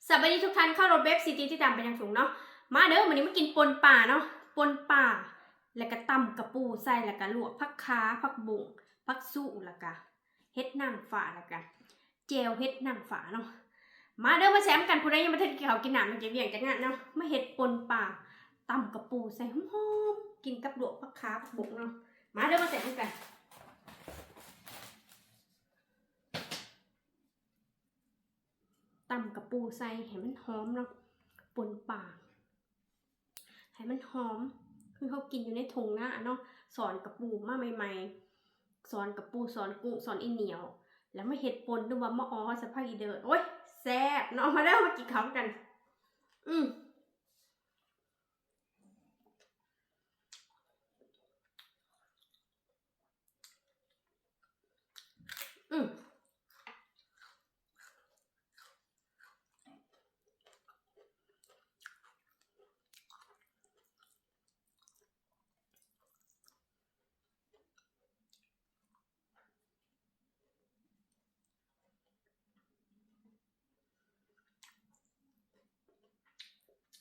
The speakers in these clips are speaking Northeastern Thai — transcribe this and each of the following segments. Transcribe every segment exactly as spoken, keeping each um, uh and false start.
สวัสดีทุกท่าน เคารพเอฟซีที่ติดตามเป็นอย่างสูงเนาะ มาเด้อ มื้อนี้มากินป่นป่าเนาะ ป่นป่า แล้วก็ตำกะปูใส่ แล้วก็ลวกผักขา ผักบุ้ง ผักสู้ แล้วก็เห็ดนางฟ้า แล้วก็แจ่วเห็ดนางฟ้าเนาะ มาเด้อ มาแซ่บกัน ผู้ใดยังบ่ทันกินข้าวกินน้ำ มันจะเวียงจักงานเนาะ มาเฮ็ดป่นป่า ตำกะปูใส่หอมๆ กินกับลวกผักขา ผักบุ้งเนาะ มาเด้อ มาแซ่บกัน ตำกะปูใส่ให้มันหอมเนาะ ป่นป่า ให้มันหอม คือเขากินอยู่ในทุ่งนาเนาะ สอนกะปูมาใหม่ๆ สอนกะปู สอนกุ้ง สอนอีเหนียว แล้วมาเฮ็ดป่น หรือว่ามาออใส่ผักอีเดิด โอ๊ย แซ่บเนาะ มาเด้อ มากินข้าวกัน อืม อืม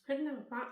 เฮ็ดหนังปะ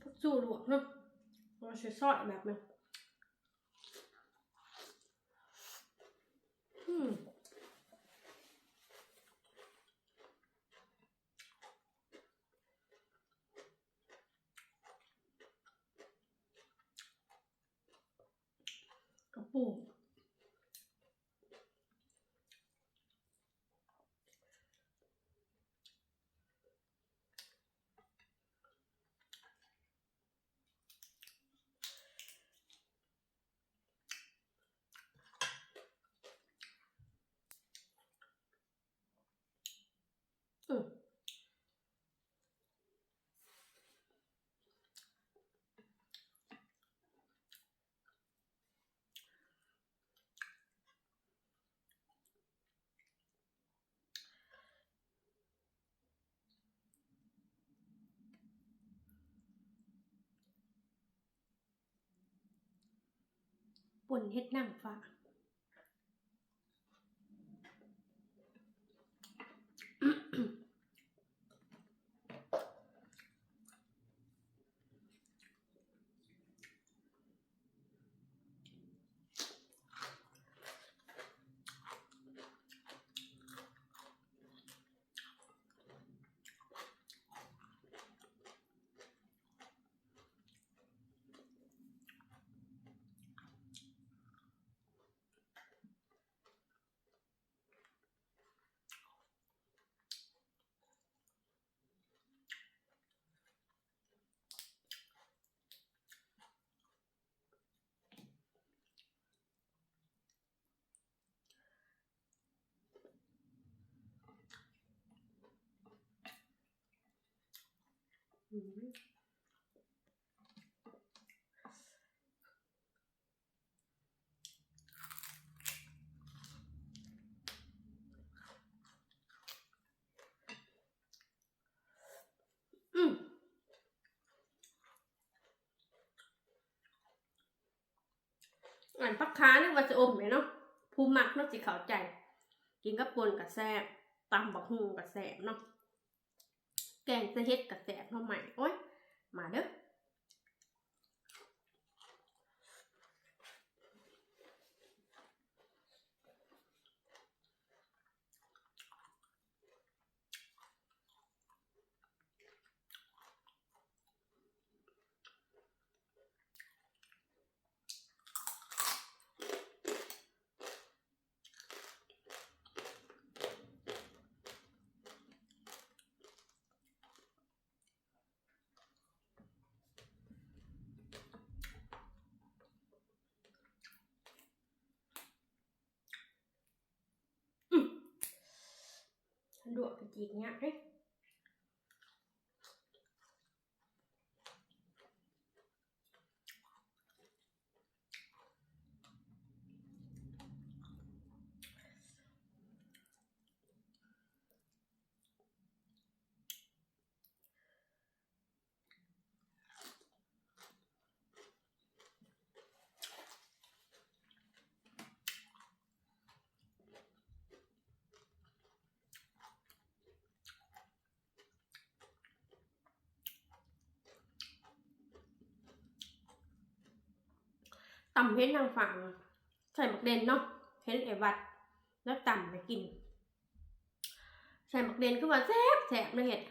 ผักสู้ลวกเนาะ เราใช้ซอยแบบนี้ อืม กะปู อืม ป่นเห็ดนางฟ้า อืม อันผักขานึกว่าจะอมไหมเนาะ ผู้มักเนาะสิเข้าใจ กินกับป่นก็แซ่บ ตำบักหุ่งก็แซ่บเนาะ แกงใส่เห็ดก็แซ่บ หน่อไม้ โอ้ย มาเด้อ อืม ดวกกะจิกเนี้ยเฮ้ย ตำเห็ดนางฟ้า ใส่หมากเด่นเนาะ เห็ดไอ้วัด แล้วตำไปกิน ใส่หมากเด่นคือว่าแซ่บแซ่บเลยเห็ด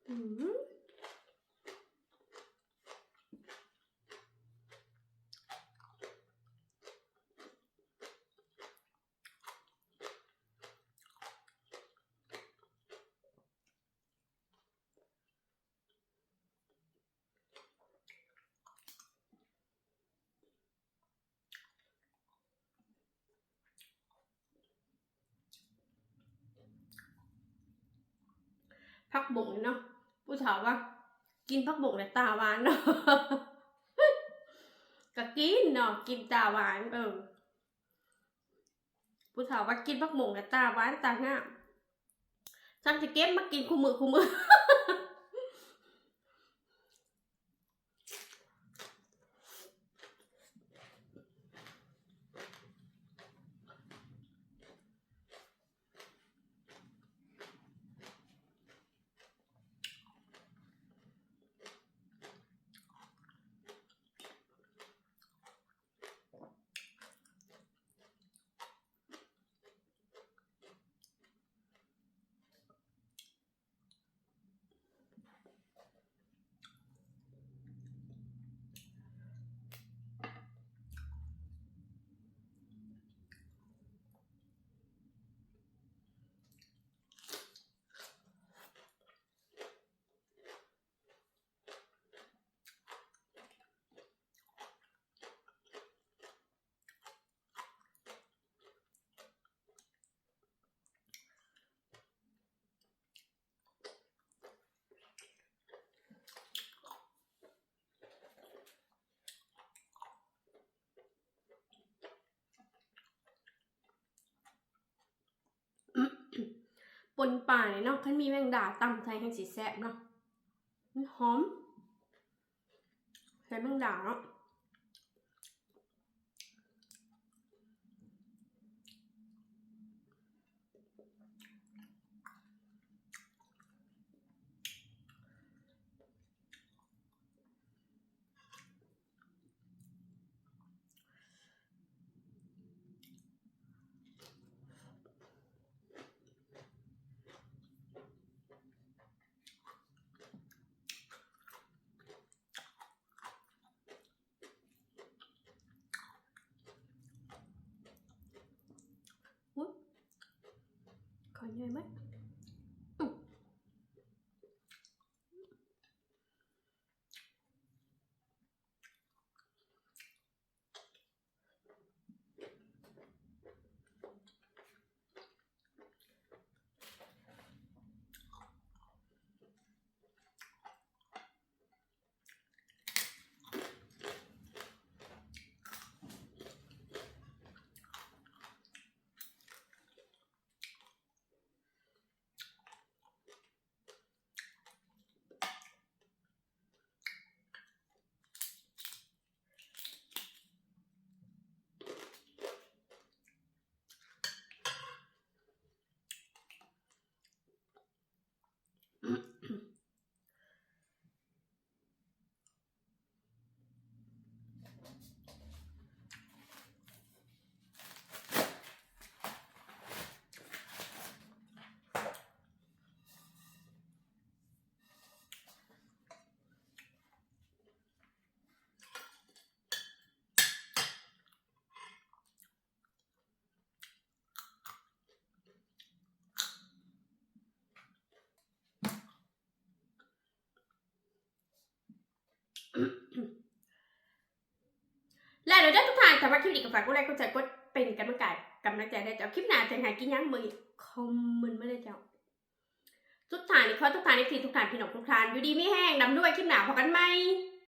อืม ผักบุ้งนี่เนาะ ผู้เฒ่าว่า กินผักบุ้งแล้วตาหวานเนาะ ก็กินเนาะ กินตาหวาน เออ ผู้เฒ่าว่ากินผักบุ้งแล้วตาหวานตางาม ฉันสิเก็บมากินคู่มื้อคู่มื้อ ปนปลาเนี่ยเนาะ คันมีแมงดาตำใส่แฮงสิแซ่บเนาะ มันหอม ใส่แมงดาเนาะ อุ๊ย ขอใหญ่ไหม อืม แล้วเด้อทุกท่าน ถ้ามักคลิปนี้ก็ฝากกดไลค์ กดแชร์ กดเป็นกำลังใจ กำลังใจได้เจ้า คลิปหน้าจะหากินหยังมื้อนี้ คอมเมนต์มาเลยเจ้า สุดท้ายนี้ขอทุกท่าน เอฟซี ทุกท่าน พี่น้องทุกท่าน อยู่ดีมีแฮง ร่ำรวย คลิปหน้าพบกันใหม่